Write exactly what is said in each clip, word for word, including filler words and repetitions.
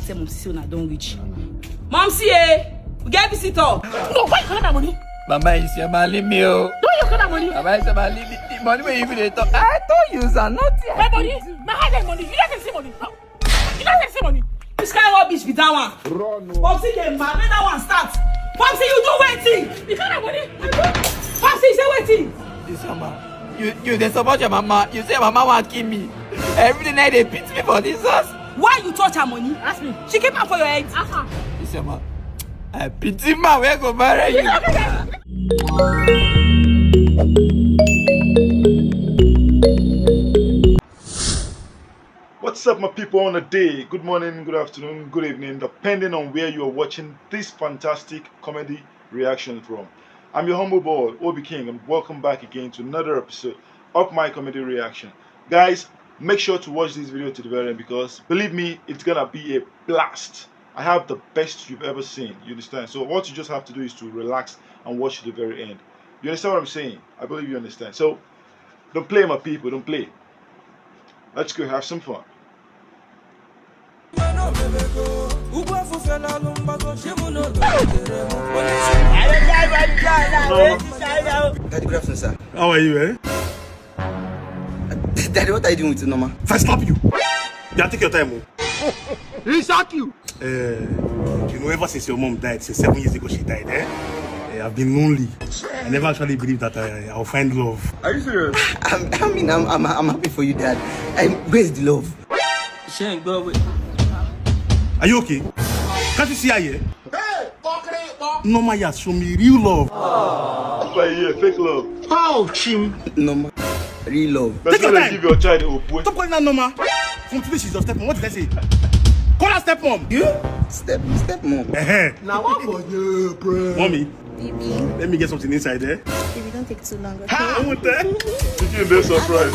Say, "Mom, see, una don reach." "Mom, see, eh, we get visitor." No, why you collect that money? Mama, you say, "Ma, leave me, oh." Why you collect that money? Mama, you say, "Ma, leave me." The money wey you even dey talk, I told you, sir, nothing. My money? My hard-earned money. You don't see money. No. You don't see money. Which kind of rubbish be that one? Run, oh. Popsy dey mad. Make that one start. Popsy, you do wetin? You collect that money? Popsy, you say wetin? This summer, you, you dey support your mama. You say mama wan kill me. Every day night dey beat me for this house. Why you touch her money? Ask me. She keep am for your head. Ask her. This summer, I pity man wey go marry you. What's up, my people? On a day, good morning, good afternoon, good evening, depending on where you are watching this fantastic comedy reaction from. I'm your humble boy, Obi King, and welcome back again to another episode of my comedy reaction. Guys, make sure to watch this video to the very end, because believe me, it's gonna be a blast. I have the best you've ever seen. You understand? So what you just have to do is to relax and watch to the very end. You understand what I'm saying? I believe you understand. So don't play, my people. Don't play. Let's go have some fun. Daddy, good afternoon, sir. How are you, eh? Daddy, what are you doing with Norma? If I slap you, yeah, take your time, oh. He shock you. Uh, you know, ever since your mom died, since seven years ago she died, eh? Eh, I've been lonely. I never actually believed that I, I'll find love. Are you serious? I'm, I mean, I'm, I'm, I'm happy for you, Dad. I, where's the love? Are you okay? Can't you see her here? Norma has shown me real love. That's why you hear fake love. How, Chim? Norma, real love. Take your time. Give your child a boy. Stop calling her Norma. From today, she's your stepmom. What did I say? Call her stepmom. You? Step, stepmom. Uh-huh. Now what for you, bro? Mommy, baby, let me get something inside there. Baby, don't take too long, okay? I won't tell. You give me a surprise.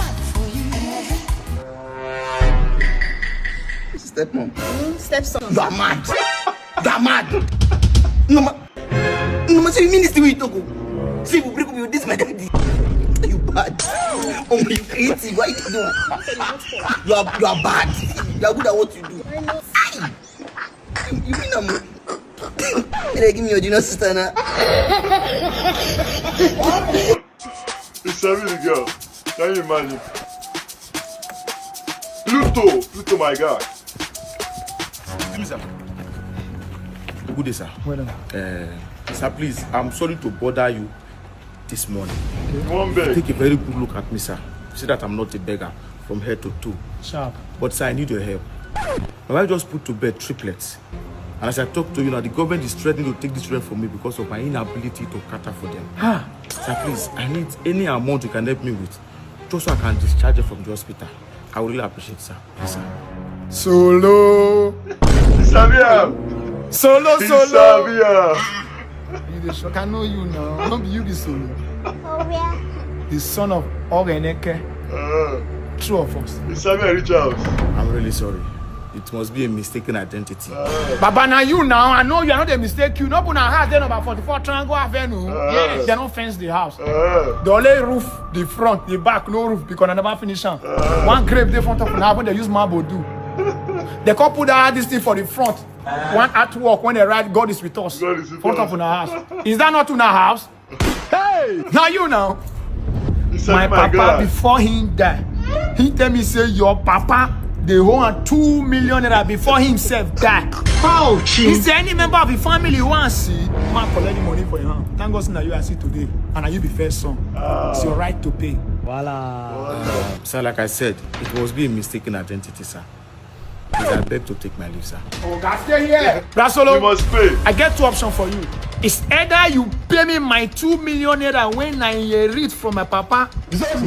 Stepmom. Mm, stepson. You are mad. You are mad. Norma, Norma, so you mean this thing wey you talk, oh? See, we break up with this, my daddy. You bad. Oh, you creative. Why you do? You are, you are bad. You are good at what you do. I know. Aye. You, you mean I'm. Hey, give me your junior sister now. You sabi the girl. Can you imagine? Pluto, Pluto, my guy. Excuse me, sir. Good day, sir. Well done. Uh, sir, please, I'm sorry to bother you this morning. One beg. Take a very good look at me, sir. See that I'm not a beggar from head to toe. Sharp. But, sir, I need your help. My wife just put to bed triplets. And as I talk to you now, the government is threatening to take these children from me because of my inability to cater for them. Ha! Sir, please, I need any amount you can help me with, just so I can discharge her from the hospital. I would really appreciate, sir. Yes, sir. Solo. Isabia. Solo, solo. Isabia. You dey shock. I know you now. No be you be Solo. Oh, where? The son of Ogeneke. Uh, true of us. Isabia reach house. I'm really sorry. It must be a mistaken identity. Uh, Baba, na you now. I know you. I know they mistake you. No, but na house dey number forty-four Triangle Avenue. Uh, yes. They don't fence the house. Uh, they only roof the front, the back no roof because I never finish am. Uh, one grave dey front of una when they use marble do. They come put that this thing for the front. One artwork when they write, "God is with us." God is with us. Front of una house. Is that not una house? Hey! Now you now. He said, my papa, before him die, he tell me say your papa dey owe am two million naira before himself die. How, Chief? He say any member of the family you want see, man collect the money for your hand. Thank God say na you I see today, and na you be first son. Ah. It's your right to pay. Voila. Um, sir, like I said, it must be a mistaken identity, sir. Please, I beg to take my leave, sir. Oga, stay here. Brasolo, you must pay. I get two options for you. It's either you pay me my two million naira when I inherit from my papa,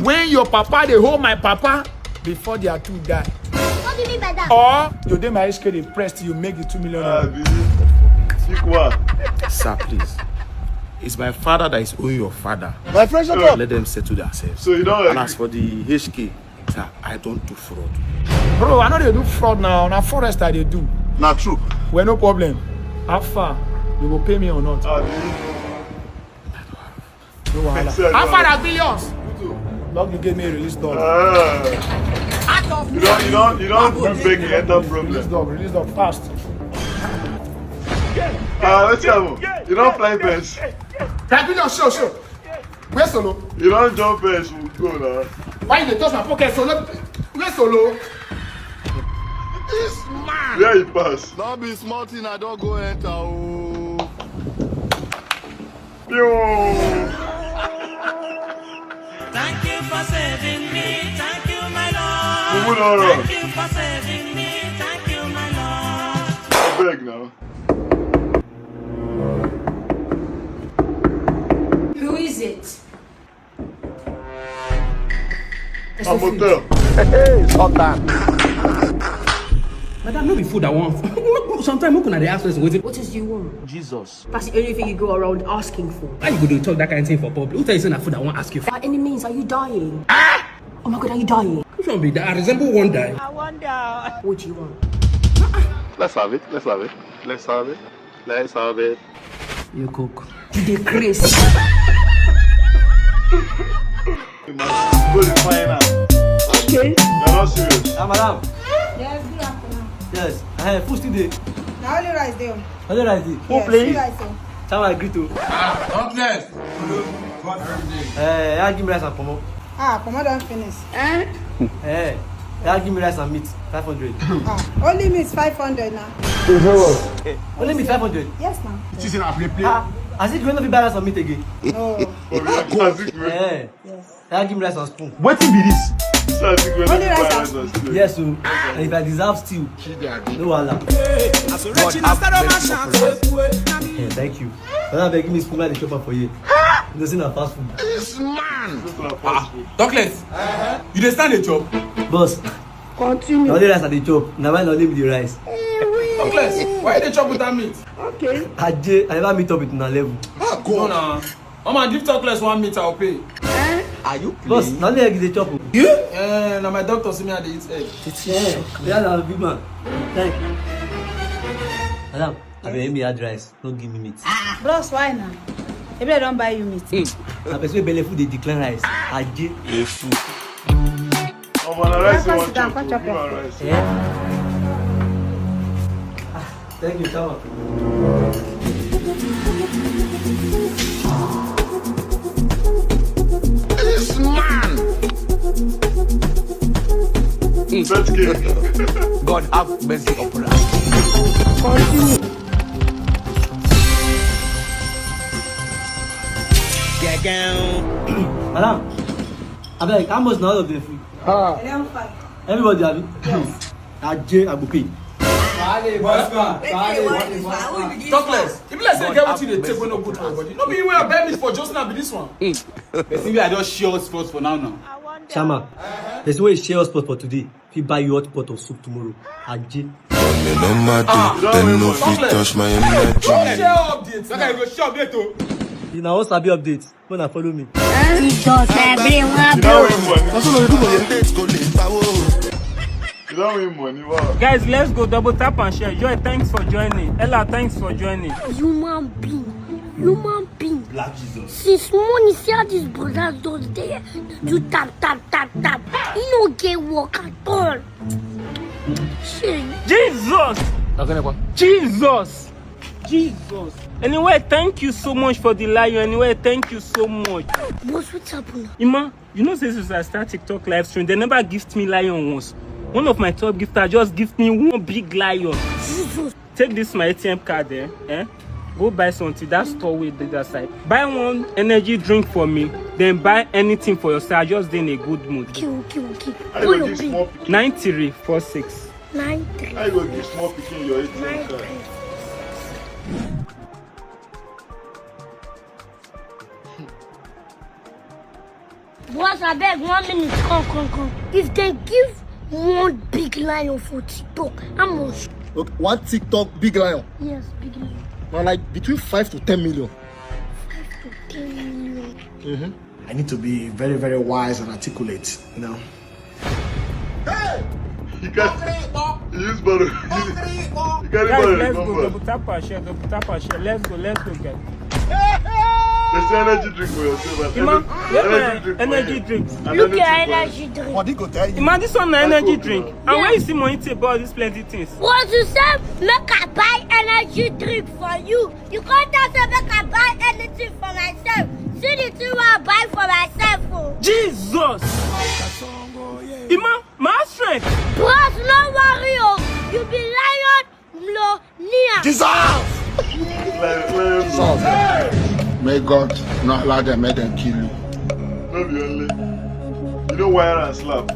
when your papa dey owe my papa before their two die. What do you mean by that? Or you dey my H K dey press till you make the two million naira. Abi, pick one. Sir, please. It's my father that is owing your father. My friend, shut up. Let them settle themselves. So you don't agree? And as for the H K, sir, I don't do fraud. Bro, I no dey do fraud now. Na forest I dey do. Na true. Well, no problem. How far? You go pay me or not? Abi. No wahala. How far are billions? Log, you give me a release dog. Ah. Out of you don't, you don't, you don't do beg, you enter problem. Release dog, release dog fast. Ah, wetin happen? You don fly fence. Continue show, show. Where Solo? You don jump fence, we go now. Why you dey touch my pocket, Solo? Where Solo? This man. Where he pass? No be small thing I don go enter o. Yo. Thank you for saving me. Thank you, my Lord. Mumu Lord. Thank you for saving me. Thank you, my Lord. I beg now. Who is it? It's a motel. Hey, stop that. Madam, no be food I want. Sometimes, make una dey ask person wetin. What is you want? Jesus. That's the only thing you go around asking for. How you go dey talk that kind thing for public? Who tell you say na food I wan ask you for? By any means, are you dying? Ah! Oh my God, are you dying? Which one be that? I resemble one die. I wonder. What do you want? Let's have it. Let's have it. Let's have it. Let's have it. You cook. You dey crazy. Go dey find am. Okay. You're not serious. Ah, madam. Yes, good afternoon. Yes. Eh, food still dey. Na only rice dey o. Only rice dey. Yes, only rice o. Tell my greet o. Ah, don't less. Eh, yeah, give me rice and pomo. Ah, pomo don finish. Eh? Eh, yeah, give me rice and meat. Five hundred. Ah, only meat five hundred na. Only meat five hundred? Yes na. It is in a play play. Ah, as if you no fit buy rice and meat again. No. Eh. Yes. Can you give me rice and spoon? Wetin be this? Only rice and spoon. Yes o. And if I deserve stew, no wahala. God have mercy upon us. Eh, thank you. Brother, abeg, give me spoon, make I dey chop am for here. You know say na fast food. This man. Ah, Douglas, you dey stand dey chop? Boss, continue. Na only rice I dey chop. Na why na only me dey rice. Douglas, why you dey chop without meat? Okay. Ajay, I never meet up with una level. Ah, God. No, na. Mama, give Douglas one meat, I'll pay. Are you playing? Boss, na only egg you dey chop o. You? Eh, na my doctor say me I dey eat egg. Yeah, yeah, na big man. Thank you. Madam, abeg, give me hard rice. No give me meat. Bros, why na? Maybe I don buy you meat. Na person wey belle full dey decline rice. Ajay. Belle full. Omo, na rice you wan chop, give am rice. Yeah. Ah, thank you, Tama. This man. God have mercy upon us. Continue. Madam, abeg, how much na all of them free? Ah. Eleven five. Everybody, abi? Yes. Ajay, I go pay. Baale, boss man, baale, boss man. Talk less. If you like say get wetin you dey take wey no good for your body, no be you wey I buy meat for just now be this one. Person wey I don share hotspot for now now. Chama, person wey share hotspot for today fit buy you hot pot of soup tomorrow. Ajay. On a normal day, dem no fit touch my energy. Don't share updates. Like I go share update o. You na wan sabi update. Una follow me. Jesus, everyone. You don win money. You don win money. Wow. Guys, let's go. Double tap and share. Joy, thanks for joining. Ella, thanks for joining. Human being. Human being. Black Jesus. Since morning, see how these brothers don dey do tap, tap, tap, tap. E no get work at all. Shey. Jesus! Jesus! Jesus! Anyway, thank you so much for the lion. Anyway, thank you so much. Boss, what's happened? Ima, you know since I start TikTok live stream, they never gift me lion once. One of my top gifters just gift me one big lion. Jesus. Take this my A T M card, eh? Eh? Go buy something. That store wey dey that side. Buy one energy drink for me. Then buy anything for your side. I just dey in a good mood. Okay, okay, okay. Call your bill. Nine three four six. Nine three. How you go give small pikin your A T M card? Boss, abeg, one minute. Come, come, come. If they give one big lion for TikTok, how much? Okay, one TikTok big lion. Yes, big lion. Now, like, between five to ten million. Five to ten million. Mm-hmm. I need to be very, very wise and articulate, you know. Hey! You can't use bottle. You can't. Guys, let's go. Double tap and share. Double tap and share. Let's go. Let's go, guys. There's energy drink for yourself. Ima, energy drink. Look at energy drink. Body go tell you. Ima, this one na energy drink. And where you see money to buy all these plenty things? What you say? Make I buy energy She drink for you. You can't tell say make I buy anything for myself. See the thing wey I buy for myself o. Jesus! Ima, my strength! Bros, no worry o. You be lion millionaire. Jesus! May God not allow them, make them kill you. No be only. You know why I slap?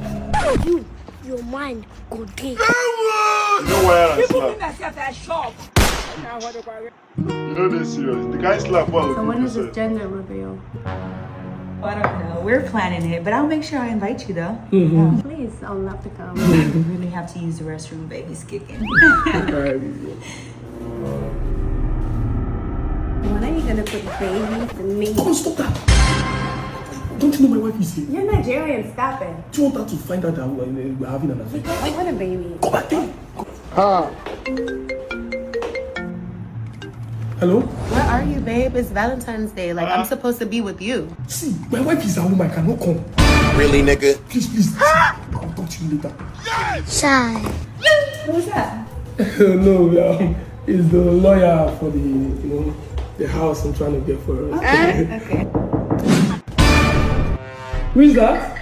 You, your mind go dey. You know why I slap? People be myself at shop. You know they serious. The guy slap. So when is this gender reveal? I don't know. We're planning it, but I'll make sure I invite you though. Mm-hmm. Please, I'll love to come. I really have to use the restroom. Baby's kicking. When are you gonna put baby for me? Come on, stop that. Don't you know my wife is here? You're Nigerian. Stop it. Do you want her to find out that we're, we're having an affair? What a baby. Go back there. Ah. Hello? Where are you, babe? It's Valentine's Day. Like, I'm supposed to be with you. See, my wife is at home. I cannot come. Really, nigga? Please, please. I'll talk to you later. Shy. Who's that? No, um, it's the lawyer for the, you know, the house I'm trying to get for us. Okay. Who is that?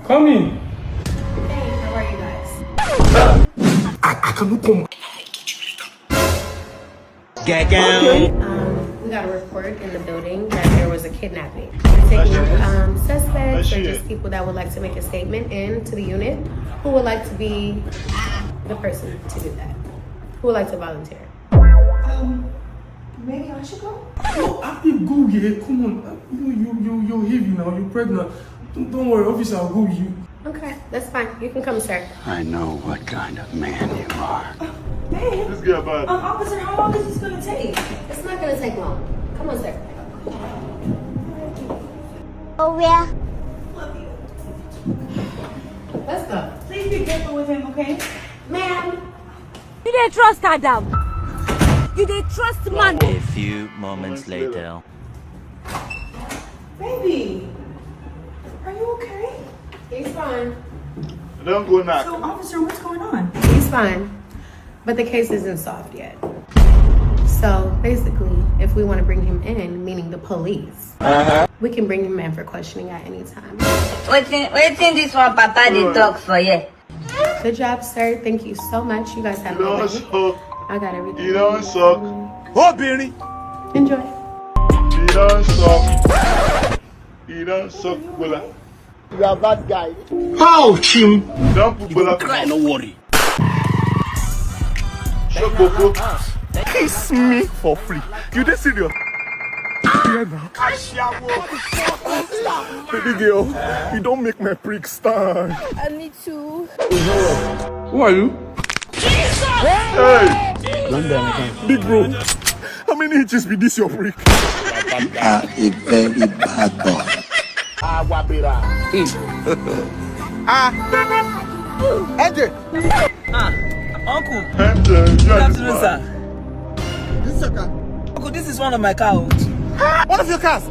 Come in. Hey, how are you guys? I, I cannot come. Get down. Um, we got a report in the building that there was a kidnapping. We're taking um, suspects or just people that would like to make a statement in to the unit who would like to be the person to do that, who would like to volunteer. Um, maybe I should go? No, I will go here. Come on. You, you, you, you're heavy now. You're pregnant. Don't, don't worry, officer, I'll go with you. Okay, that's fine. You can come, sir. I know what kind of man you are. Babe. This girl bad. Um, officer, how long is this gonna take? It's not gonna take long. Come on, sir. Oh, where? Let's go. Please be careful with him, okay? Ma'am. You dey trust Adam? You dey trust man? A few moments later. Baby, are you okay? He's fine. Don't go knock. So, officer, what's going on? He's fine. But the case isn't solved yet. So, basically, if we want to bring him in, meaning the police, we can bring him in for questioning at any time. Wetin, wetin this one papa dey talk for here? Good job, sir. Thank you so much. You guys have a good night. I got everything. You don't suck. Obìnrin. Enjoy. You don't suck. You don't suck, Bola. You are bad guy. How, Chim? You don't put Bola. Cry, no worry. Shut the fuck. Kiss me for free. You dey serious? Yeah, now. Baby girl, you don't make my prick stand. I need to. Who are you? Hey! Big bro, how many inches be this your prick? Ah, a very bad boy. Ah, N J. Ah, uncle. N J, good afternoon, sir. This is your car? Uncle, this is one of my car. One of your cars?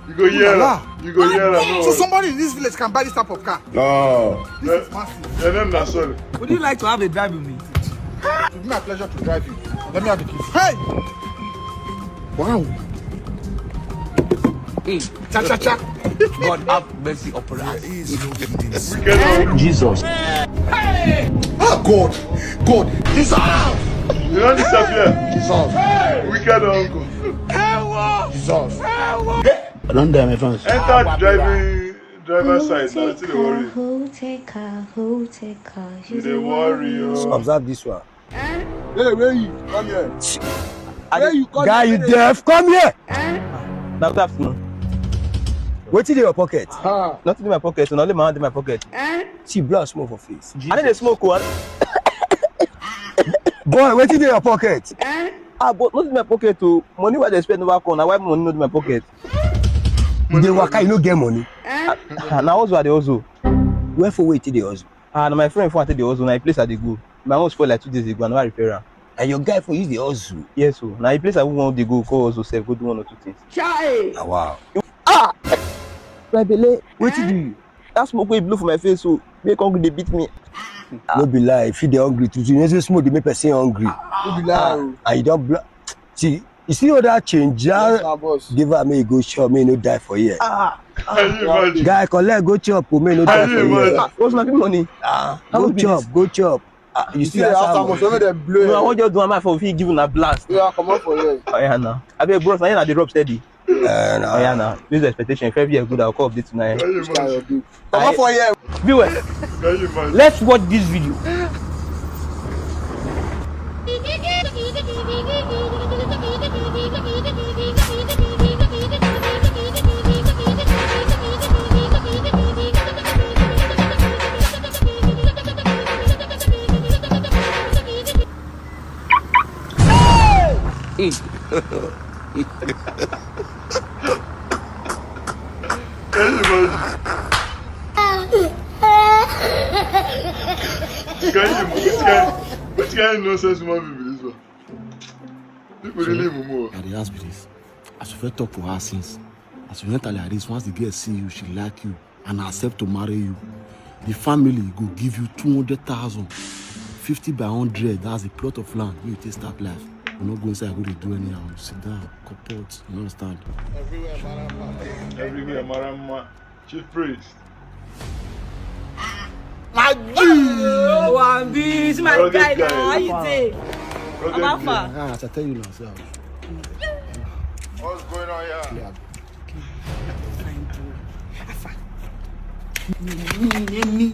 You go hear am. You go hear am. So somebody in this village can buy this type of car? No. This is massive. Your name na sorry. Would you like to have a drive with me? It would be my pleasure to drive you. Let me have the keys. Hey! Wow. Cha cha cha. God have mercy upon us. Wicked uncle. Jesus. Oh God. God. Jesus. You don't disappear. Jesus. Wicked uncle. Jesus. I don't die, my friends. Enter the driving driver side now. Wetin dey worry? Who take car? Who take car? You dey worry o. Observe this one. Hey, where you? Come here. Where you come here? Guy, you deaf? Come here. Na good afternoon. Wetin dey your pocket? Nothing dey my pocket. Na only my hand dey my pocket. See, blow small for face. I no dey smoke o. Boy, wetin dey your pocket? Ah, but nothing dey my pocket o. Money wey I dey spend never come. Na why money no dey my pocket? You dey waka, you no get money. Ah, na hustle I dey hustle. Where for wey you take dey hustle? Ah, na my friend phone I take dey hustle. Na him place I dey go. My own spoil like two days ago. I never repair am. And your guy for use dey hustle? Yes o. Na him place I wan dey go, go hustle sef, go do one or two things. Chai! Ah, wow. Ah! My belle, wetin do you? That smoke wey blow for my face, so make hungry dey beat me. No be lie, if you dey hungry true true, you know say smoke dey make person hungry. No be lie o. And you don blow. See, you see all that change, give am make you go chop, make you no die for here. Ah, ah, guy, collect, go chop o, make you no die for here. Ah, what's my money? Ah, go chop, go chop. Ah, you see that sound? No, I wan just do am for fit give una blast. Yeah, comot for here. Oh yeah, now. Abeg, bros, na here na dey rub steady. Uh, no. Oh yeah, now. This expectation, if every year good, I'll call update tonight. Comot for here. Viewers, let's watch this video. Can you imagine? Can you, which kind, which kind of nonsense human being be this one? People really mumu. I dey ask be this. As you fit talk for her since, as you enter like this, once the girl see you, she like you and accept to marry you, the family go give you two hundred thousand. Fifty by hundred, that's a plot of land wey you take start life. You no go inside, go dey do anyhow. You sit down, comot, you understand? Everywhere marama. Everywhere marama. Chief priest. My G! Oh, I'm busy, my guy. How you dey? How far? Ah, as I tell you now, sir. What's going on here? Yeah. Fine boy. Afa. Me, me, me, me.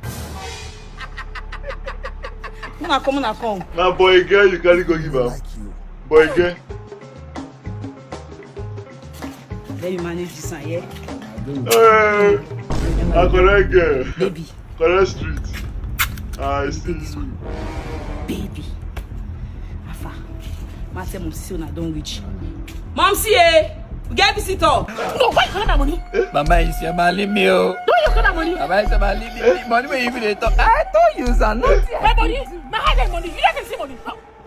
Una come, una come. Na boy girl you carry go give am. Boy girl. Let me manage this one, yeah? Hey, I correct girl. Baby. Correct street. I see. Baby. Afa. Ma tell Mom say una don reach. Mom see, eh? We get visitor. No, why you collect my money? Mama, you say, "Ma, leave me, oh." Why you collect my money? Mama, you say, "Ma, leave me." The money wey you even dey talk. I told you, sir, nothing. My money? Na hide my money. You don't see money.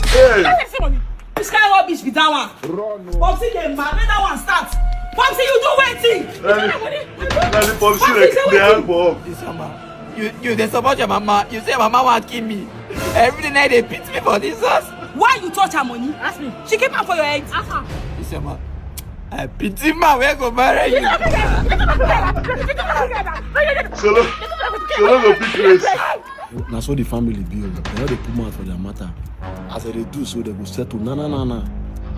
Hey. You don't see money. Which kind of rubbish be that one? Run, oh. Popsi dey mad. Make that one start. Popsi, you do wetin? Na the, na the Popsi dey, dey help up. This summer. You, you dey support your mama. You say mama wan kill me. Every day night dey beat me for this house. Why you touch her money? Ask me. She keep am for your head. Ask her. This summer, I pity man wey go marry you. Solo, Solo go pick race. Na so the family be o. Dem no dey put mouth for their matter. As dem dey do so, dem go settle. Na, na, na, na.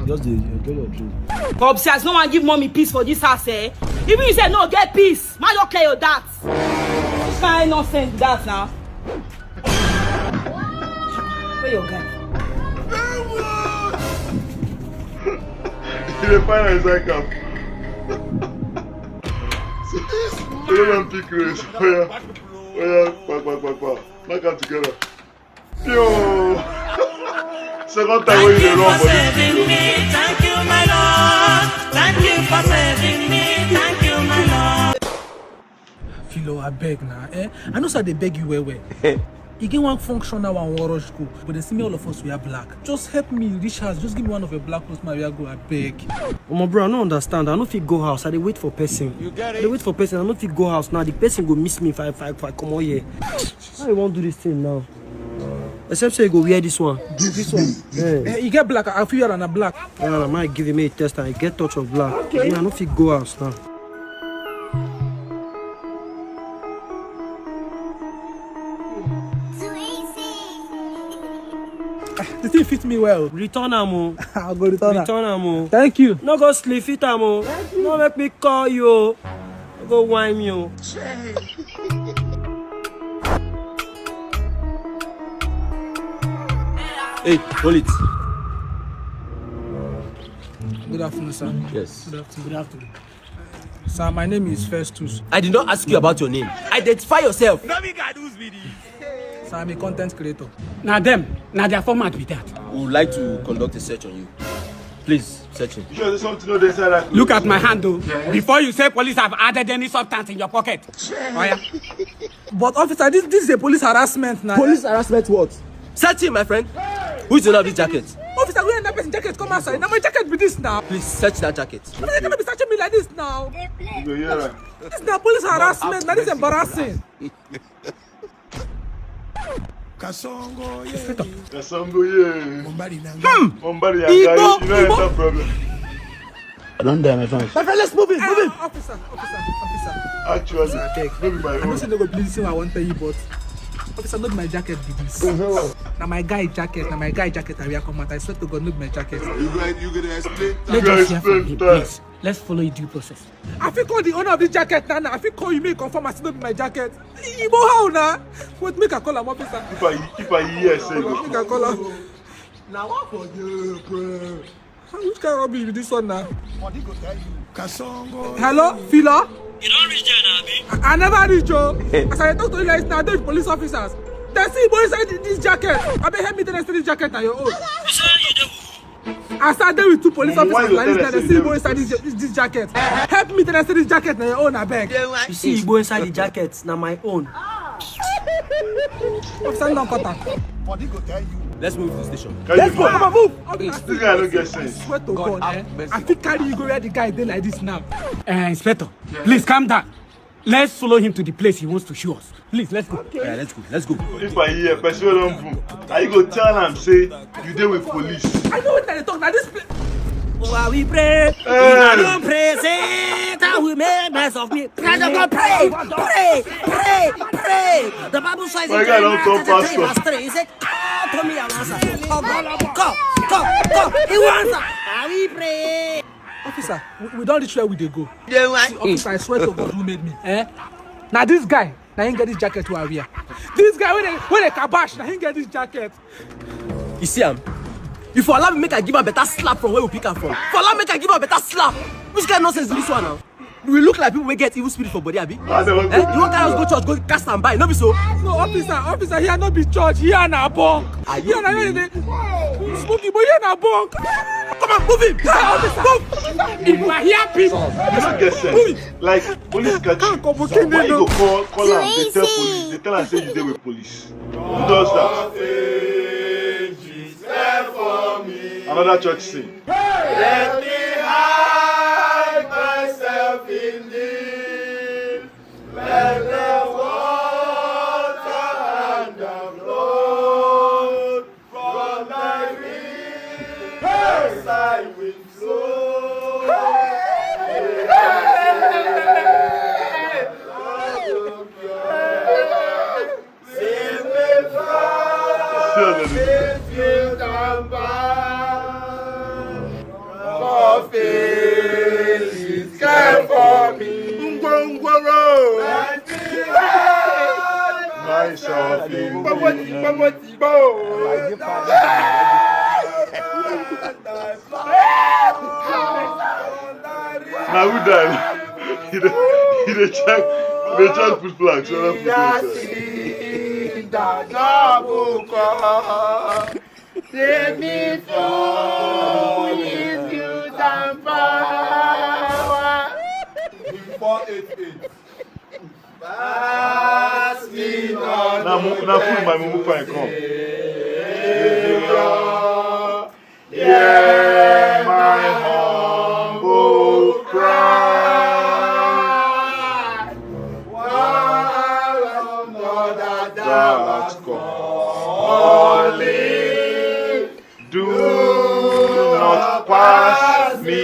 Just dey enjoy your drink. Popsi, as no one give mommy peace for this house, eh? Even you say no get peace. Man, you clear your that. Which kind nonsense be that now? Where your guy? He dey find Isaiah. He don pick race. Oya, oya, kpa, kpa, kpa, kpa. Knack am together. Yo! Second time wey you dey run for this video. Thank you, my Lord. Thank you for saving me. Thank you, my Lord. Philo, abeg na, eh? I know say I dey beg you well well. E get one function now I wan rush go, but dem see me all of us wear black. Just help me reach house. Just give me one of your black clothes, my wear go, abeg. Omo bro, I no understand. I no fit go house. I dey wait for person. You get it? I dey wait for person. I no fit go house now. The person go miss me if I, if I, if I comot here. How you wan do this thing now? Except say you go wear this one. This one. Yeah. Eh, you get black. I feel na black. Yeah, na my give me a test. I get touch of black. Okay. Me, I no fit go house now. The thing fit me well. Return am o. I go return am. Return am o. Thank you. No go sleep fit am o. Thank you. No make me call you o. No go whine me o. Hey, hold it. Good afternoon, sir. Yes. Good afternoon. Good afternoon. Sir, my name is Festus. I did not ask you about your name. Identify yourself. No be Gadus be this. Sir, I'm a content creator. Na dem, na their format be that. We would like to conduct a search on you. Please, search him. You sure there's something not inside that clothes? Look at my hand, though. Yes. Before you say police have added any substance in your pocket. Oh, yeah. But officer, this, this is a police harassment now. Police harassment what? Search him, my friend. Who is the owner of this jacket? Officer, we are not person jacket. Come outside. Now my jacket be this now. Please search that jacket. Why you gonna be searching me like this now? You go hear am. This na police harassment. Now this embarrassing. Kasongo ye. Kasongo ye. Mombari nanga. Mombari Igbo, yanga, you know Igbo. That problem. I don't dare my fans. My friend, let's move it, move it. Ah, officer, officer, officer. Actually, officer, abeg. No be my own. I know say no go believe say I wan tell you, but officer, no be my jacket be this. Na my guy jacket, na my guy jacket I wear come out. I swear to God, no be my jacket. You go, you go dey explain. Let's just hear from him, please. Let's follow the due process. I fit call the owner of this jacket now. Now I fit call you, make confirm I say no be my jacket. Igbo how na? Wait, make I call am, officer. If I, if I hear say you make I call am. Na what for you, bro? Which kind of rubbish be this one now? Kasongo. Hello, Philo? You don reach there now, abi? I, I never reach, oh. As I talk to you like now, those police officers. They see boy inside this jacket. I bet help me tell them say this jacket na your own. You say you dey As I dey with two police officers like this, they see Igbo inside this, this, this jacket. Help me tell them say this jacket na your own, abeg. You see Igbo inside the jacket, na my own. Officer, no cut am. Let's move to the station. Let's go, come on, move. This guy no get sense. I swear to God, eh, I fit carry you go where the guy dey like this now. Eh, Inspector, please calm down. Let's follow him to the place he wants to show us. Please, let's go. Yeah, let's go. Let's go. If I hear person wey don boom, I go tell am say you dey with police. I know what I talk. Now this place. While we pray, hey. If I don't pray, Satan will make mess of me. Pray, pray, pray, pray. The Bible says in Jeremiah thirty-three verse three, he said, "Call to me, I will answer." Oh God, call, call, call. He will answer. While we pray. Officer, we, we don reach where we dey go. See, officer, I swear to God who made me. Eh? Now this guy, now he get this jacket wey I wear. This guy wey dey, wey dey kabash, now he get this jacket. You see am? You for allow me make I give am better slap from where we pick am from. For allow make I give am better slap. Which kind of nonsense is this one now? We look like people wey get evil spirit for body, abi? Eh? You wan carry us go church, go cast am by, no be so? No, officer, officer, here no be church, here na bunk. Here na where they smoking, but here na bunk. Come on, move him. Officer, move. If I hear people, you no get sense. Like police catch you. Why you go call, call am? They tell police. They tell am say you dey with police. Who does that? Another church scene. Let me hide myself in thee. Let the water and the blood from thy riverside will flow. Myself in thee. Na who die? He dey, he dey check, he dey check put flag. So that put flag. Save me from his guilt and power. Four eight eight. Pass me not. Na mu-, na food my mumu fine come. Savior, hear my humble cry. While another thou art calling, do not pass me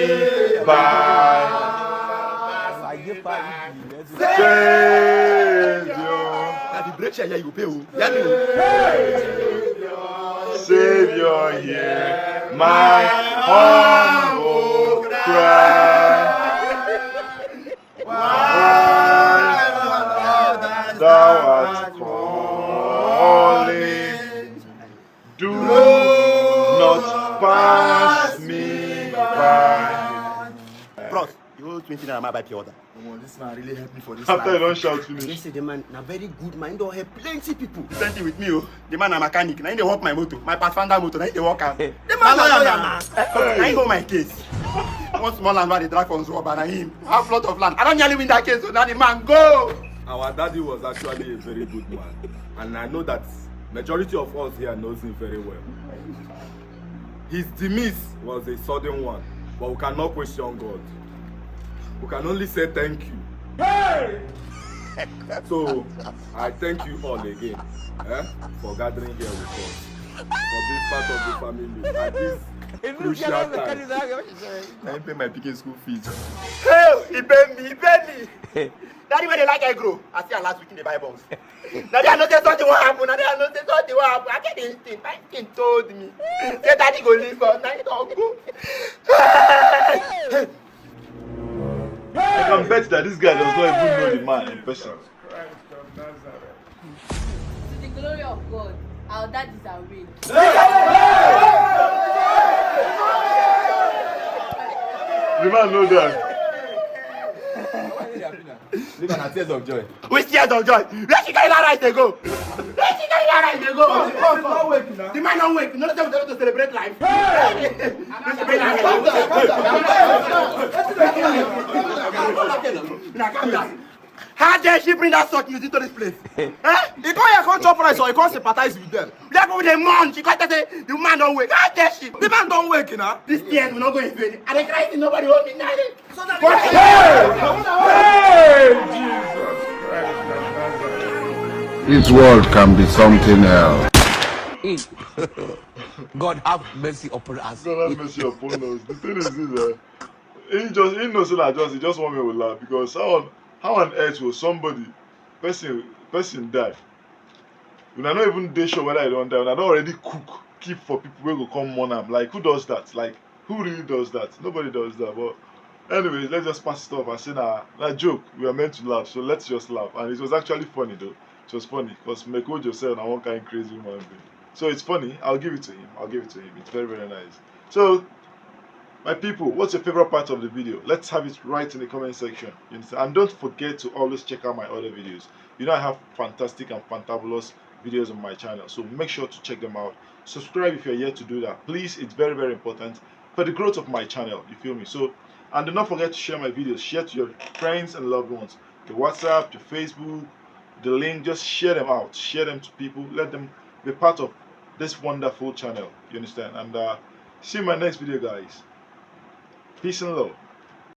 by. Savior. Na the break share you pay o. Hear me o. Savior, hear my humble cry. While thou art calling, do not pass me by. Bros, you owe twenty naira, ma buy pure water. Omo, this man really help me for this life. After you don shout finish. Yes, the man na very good man. He don help plenty people. Plenty with me o. The man na mechanic. Na him dey work my motor. My Pathfinder motor. Na him dey work am. The man na lawyer na. Na him hold my case. One small land wey I dey drag from Zoba, na him. Half plot of land. I don nearly win that case, so na the man go. Our daddy was actually a very good man, and I know that majority of us here knows him very well. His demise was a sudden one, but we cannot question God. We can only say thank you. Hey! So, I thank you all again, eh, for gathering here with us, for being part of the family at this crucial time. Let me pay my pikin school fees. Hey, he pay me, he pay me. Daddy, when they like I grow, I see her last week in the Bible. Now they are not just something what happened. Now they are not just something what happened. I get the instinct. My instinct told me. Say daddy go leave us. Now he don't go. I can bet that this guy does not even know the man in person. To the glory of God, our daddies are awake. The man know that. These are tears of joy. Which tears of joy? Where she carry that rice dey go? Where she carry that rice dey go? The man don't wake. No, no, no, to celebrate life. Hey! Let's celebrate life. Now calm down. How dare she bring that sort music to this place? Eh? He come here, come chop rice, or he come sympathize with them. Black people dey mourn. She come tell say the man don't wake. How dare she? The man don't wake, you know. This tears will not go in vain. I dey cry till nobody hold me now. This world can be something else. God have mercy upon us. God have mercy upon us. The thing is this, eh? He just he knows that just he just want me to laugh because how on how on earth will somebody person person die? Una no even dey sure whether he don die. Una don already cook keep for people wey go come mourn am. Like who does that? Like who really does that? Nobody does that. But anyways, let's just pass it off and say na na joke. We are meant to laugh, so let's just laugh. And it was actually funny though. It was funny because Mekojo said na one kind crazy human being. So it's funny. I'll give it to him. I'll give it to him. It's very very nice. So my people, what's your favorite part of the video? Let's have it right in the comment section. You understand? And don't forget to always check out my other videos. You know I have fantastic and fantabulous videos on my channel, so make sure to check them out. Subscribe if you're yet to do that, please. It's very very important for the growth of my channel. You feel me? So, and do not forget to share my videos. Share to your friends and loved ones. Your WhatsApp, your Facebook, the link. Just share them out. Share them to people. Let them be part of this wonderful channel. You understand? And uh, see you in my next video, guys. Peace and love.